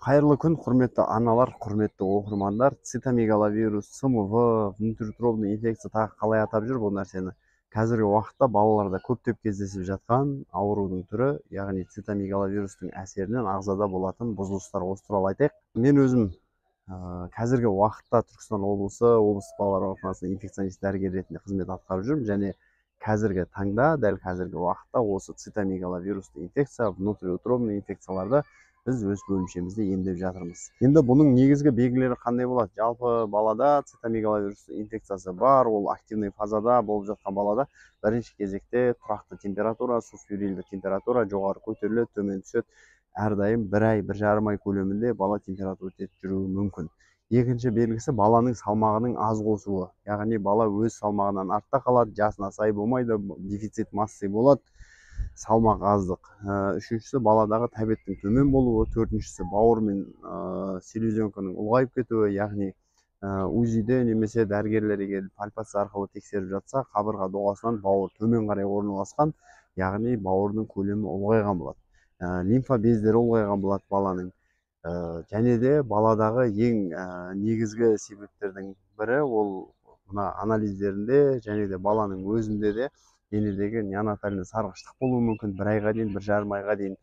Қайырлы күн, құрметті аналар, құрметті оқырмандар. Цитомегаловирус, ЦМВ, внутриутробный инфекция, тағы қалай атап жүр бұл нәрсені. Қазіргі уақытта балаларда көптеп кездесіп жатқан аурудың түрі, яғни цитомегаловирустың әсерінен ағзада болатын бұзылыстар, осы туралы айтайық. Мен өзім қазіргі уақытта Түркістан облысы облыстық балалар ауруханасында инфекционист дәрігер ретінде қызмет атқарып жүрмін және қазіргі таңда, дәл қазіргі уақытта осы цитомегаловирусты инфекция, внутриутробный инфекцияларды біз өз бөлімшемізде емдеп жатырмыз. Енді бұның негізгі белгілері қандай болады? Жалпы балада цитомегаловирус инфекциясы бар, ол активный фазада болып жатқан балада бірінші кезекте тұрақты температура, субфебрильді температура жоғары көтеріледі, төмен түседі. Әрдайым бір ай, 1,5 ай көлемінде бала температура көтеріп жүруі мүмкін. Екінші белгісі — баланың салмағының аз қосуы, яғни бала өз салмағынан артта қалады, жасына сай болмайды, дефицит массы болады, салмақ аздық. Үшіншісі — баладағы тәбеттің төмен болуы. Төртіншісі — бауыр мен селезенканың ұлғайып кетуі, яғни УЗИде немесе дәрігерлер егер пальпация арқылы тексеріп жатса, қабырға доғасынан бауыр төмен қарай орналасқан, яғни бауырдың көлемі ұлғайған болады, лимфа бездері ұлғайған болады баланың. Және де баладағы ең негізгі себептердің бірі ол мына анализдерінде және де баланың өзінде де денедегі неонатальный сарғыштық болуы мүмкін. Бір айға дейін, 1,5 айға дейін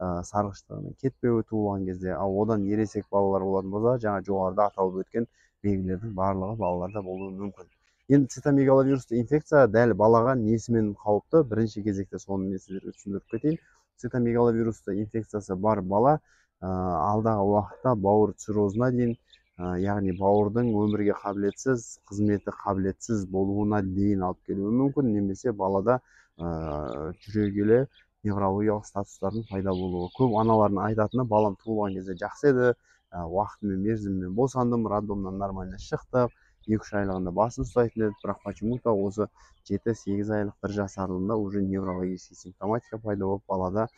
сарғыштығының кетпеуі туылған кезде. Ал одан ересек балалар болатын болса, жаңа жоғарыда аталып өткен белгілердің барлығы балаларда болуы мүмкін. Енді цитомегаловирусты инфекция дәл балаға несімен қауіпті? Бірінші кезекте соны мен сіздерге түсіндіріп кетейін. Цитомегаловирусты инфекциясы бар бала алдағы уақытта бауыр циррозына дейін, яғни бауырдың өмірге қабілетсіз, қызметі қабілетсіз болуына дейін алып келуі мүмкін немесе балада жүре келе неврологиялық статустардың пайда болуы. Көп аналардың айтатыны: «Балам туылған кезде жақсы еді, уақытымен, мерзімімен босандым, роддомнан нормально шықтық, 2-3 айлығында басын ұстайтын еді, бірақ почему-то осы 7-8 айлық, бір жас аралығында уже неврологический симптоматика пайда болып, балада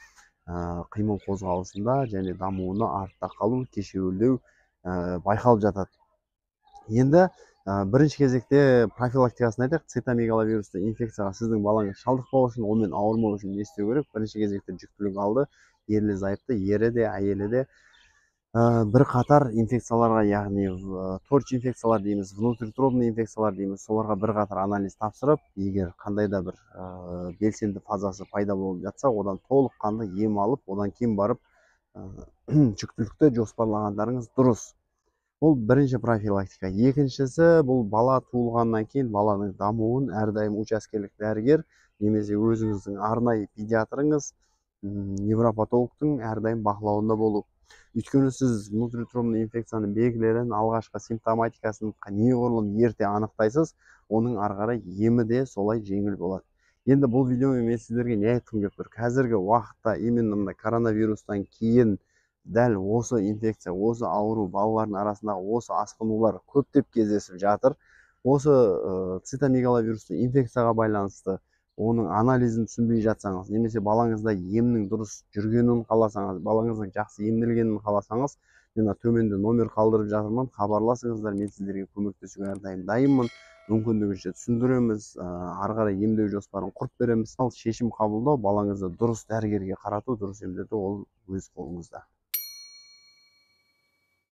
қимыл қозғалысында және дамуына артта қалу, кешеуілдеу байқалып жатады». Енді бірінші кезекте профилактикасын айтайық. Цитомегаловирусты инфекцияға сіздің балаңыз шалдықпау үшін, онымен ауырмау үшін не істеу керек? Бірінші кезекте жүктілік алды ерлі зайыпты, ері де, әйелі де бір қатар инфекцияларға, яғни ТОРЧ инфекциялар дейміз, внутриутробный инфекциялар дейміз, соларға бір қатар анализ тапсырып, егер қандай да бір белсенді фазасы пайда болып жатса, одан толыққанды ем алып, одан кейін барып жүктілікті жоспарлағандарыңыз дұрыс. Бұл бірінші профилактика. Екіншісі — бұл бала туылғаннан кейін баланың дамуын әрдайым учаскелік дәрігер немесе өзіңіздің арнайы педиатрыңыз, невропатологтың әрдайым бақылауында болу. Өйткені сіз внутриутробный инфекцияның белгілерін, алғашқы симптоматикасын неғұрлым ерте анықтайсыз, оның ары қарай емі де солай жеңіл болады. Енді бұл видеомен мен сіздерге не айтқым келіп тұр? Қазіргі уақытта именно мына коронавирустан кейін дәл осы инфекция, осы ауру, балалардың арасындағы осы асқынулар көптеп кездесіп жатыр. Осы цитомегаловирусты инфекцияға байланысты оның анализін түсінбей жатсаңыз немесе балаңызда емнің дұрыс жүргенін қаласаңыз, балаңыздың жақсы емделгенін қаласаңыз, мен мына төменде номер қалдырып жатырмын, хабарласыңыздар. Мен сіздерге көмектесуге әрдайым дайынмын. Мүмкіндігінше түсіндіреміз, ары қарай емдеу жоспарын құрып береміз. Ал шешім қабылдау, балаңызды дұрыс дәрігерге қарату, дұрыс емдету — ол өз қолыңызда.